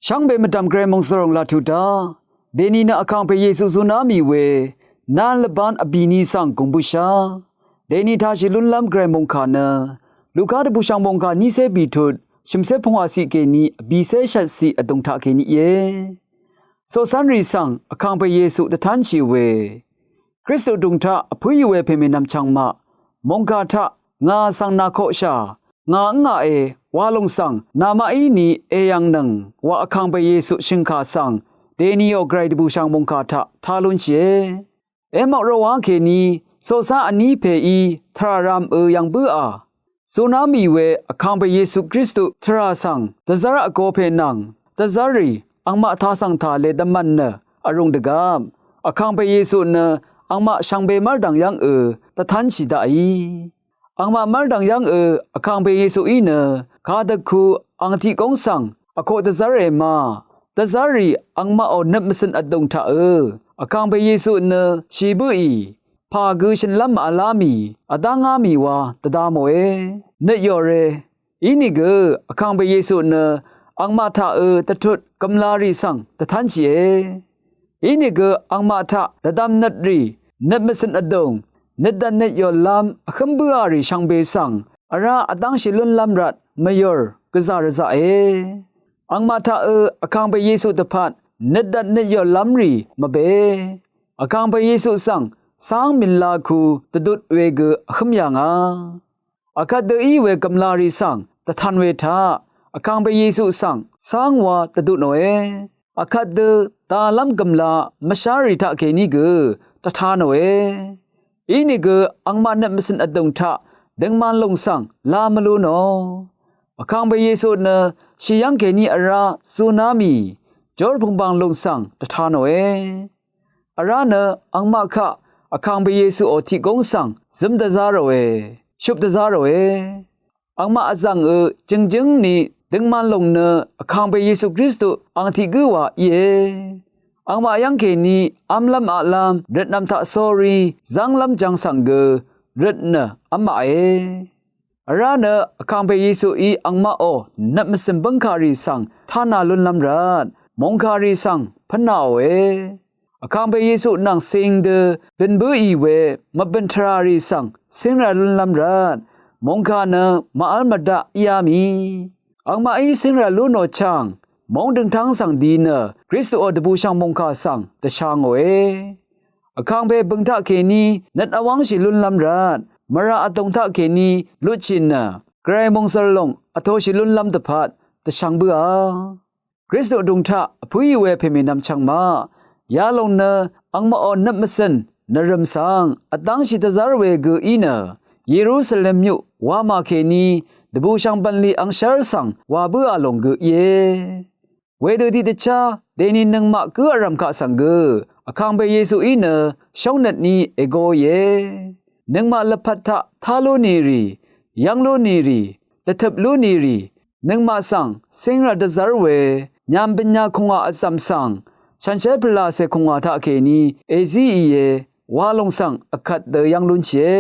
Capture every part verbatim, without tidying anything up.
Shvngbe mvdv̀m gvray mòngsvròng laq tuq daq, dèni nø Vkàngpè Yesu zuná mì we nán lvbán vbìni svng gùng bǿshá. Dèni tashì lúnlv́m gvray mòngkà nø Luka dvbùshv̀ng mòngkà nícé bìtut shø̀mcé pungwàciq kèní vbìcé shvtciq vdùng taq kèní íe. Coqcv́nrì svng Vkàngpè Yesu dvtánshì we Kristu dùng taq vpǿì we pèmènvm chvngmaq mòngkà taq ngà svng nàkoqshà, ngà ǿngaqe wa lòng svng namaqí ni èyv̀ngnøng wa Vkàngpè Yesu shø̀ngkà svng dèniò gvray dvbùshv̀ng mòngkà taq tá lúnshìe. Emaq rvwá kèní coqcv́n vní pèí tvrà ram ø yv̀ng bǿà. Zuná mì we Vkàngpè Yesu Kristu tvrà svng dvzv́r vgo pè nvng dvzv́rrì angmaq taq svng tà le dvmv̀n nø vrùng dvgvp Vkàngpè Yesu nø angmaq shvngbe mv́rdv̀ng yv́ng ø dvtánshì daqí. Angmaq mv́rdv̀ng yv́ng ø Vkàngpè Yesuí nø kadø ku ang tiq góng svng vkoq dvzv́re ma, dvzv́rrì angmaqò nøt mvcø̀n vdùng taq ø Vkàngpè Yesu nø shì bǿì pà gø shø̀nlv́m màvlá mì vdv́ngá mì wa dvda mòe. Nøt yòre. Inìgø Vkàngpè Yesu nø angmaq taq ø dvtut gv̀mlarì svng dvtánshìe. Inìgø angmaq taq dvdvm nøtrì nøt mvcø̀n vdùng nøt dvt nøt yòllv́m vhǿm bǿà rì shvngbe svng vrá vdv́ngshì lúnlv́m rvt mvyùr gvzà rvzaqe. Angmaq taq ø Vkàngpè Yesu dvpvt nøt dvt nøt yòllv́m rì mvbe Vkàngpè Yesu svng cáng mìnla ku dvdut we gø vhǿm yà ngà. Vkvt dø í we gv̀mlarì svng dvtan we taq Vkàngpè Yesu svng cáng wa dvdut nòe. Vkvt dø dalv́m gv̀mla mvshárì taq kèní gø dvta nòe. Inìgø angmaq nøt mvcø̀n vdùng taq døngman lòng svng la mvlu nò. Vkàngpè Yesu nø shì yv́ng kèní vrá zuná mì jórpùngbàng lòng svng dvta nòe. Vrá nø angmaq kaq Vkàngpè Yesuò tiq góng svng zǿm dvzá ròe, shøp dvzá ròe. Angmaq vzv̀ng ø jø̀ngjǿng ni døngman lòng nø Vkàngpè Yesu Kristu ang tiq gǿ wa íe. Angmaq yv́ng kèní v́mlv́m aqlv́m røtnvm taq sórí zv́nglv́m jv̄ng svng gø røt nø v́maqe. Vrá nø Vkàngpè Yesuí angmaqò nøt mvcø̀n bǿngkàrì svng tánā lúnlv́m rvt mòngkàrì svng pv́nāòe. Vkàngpè Yesu nvng cing dø bø̀n bǿì we mvbø̀n tvràrì svng cíngrà lúnlv́m rvt mòngkà nø màv́l mvdaq íá mì. Angmaqí cíngrà lú nò chang móng døngtáng svng di nø Kristuò dvbùshv̀ng mòngkà svng dvsha ngòe. Vkàngpè bø̀ng taq kèní nøt vwv́ngshì lúnlv́m rvt mvrà vdòng taq kèní lutshì nø gvray mòngzø̀r lòng vtōshì lúnlv́m dvpvt dvshvng bǿà. Kristu vdùng taq vpǿì we pèmènvm chvngmaq yalòng nø angmaqò nøt mvcø̀n nvrø̀m svng vdv́ngshì dvzv́r we gø í nø Yerusalem myuq wamà kèní dvbùshv̀ng bv̀nlì angshv́r svng wà bǿà lòng gø íe. Wedø tiqdvchá dèni nøngmaq gǿ vrv̀m kaq svng gø Vkàngpè Yesuí nø shóngnøt ní ègoìe. Nøngmaq lvpat taq tá lú nìrì, yv́ng lú nìrì, dvtøp lú nìrì, nøngmaq svng cíngrà dvzv́r we nyambønya kùngwà vzv̀m svng shànshér pvlàcè kùngwà taq kèní èzíìe wa lòng svng vkvt dø yv́ng lúnshìe.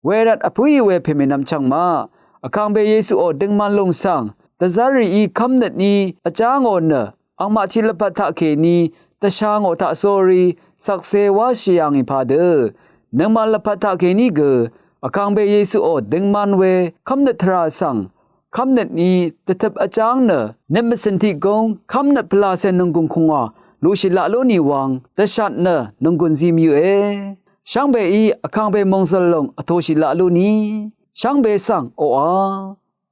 Wervt vpǿì we pèmènvm chvngmaq Vkàngpè Yesuò døngman lòng svng dvzv́rrìí kv́mnøt ní vjá ngò nø angmaq tiq lvpat taq kèní dvsha ngò taq sórí shvkse wáshì yà ngì padø nøngmaq lvpat taq kèní gø Vkàngpè Yesuò døngman we kv́mnøt tvrà svng kv́mnøt ní dvtøp vjáng nø nøt mvcø̀n tiq góng kv́mnøt pvlàcè nònggùn kùngwà luqshì laq lú nì wvng dvshat nø nònggùn zi mvyøqe. Shvngbeí Vkàngpè mòngzø̀r lòng vtōshì laq lú nì shvngbe svng oqà.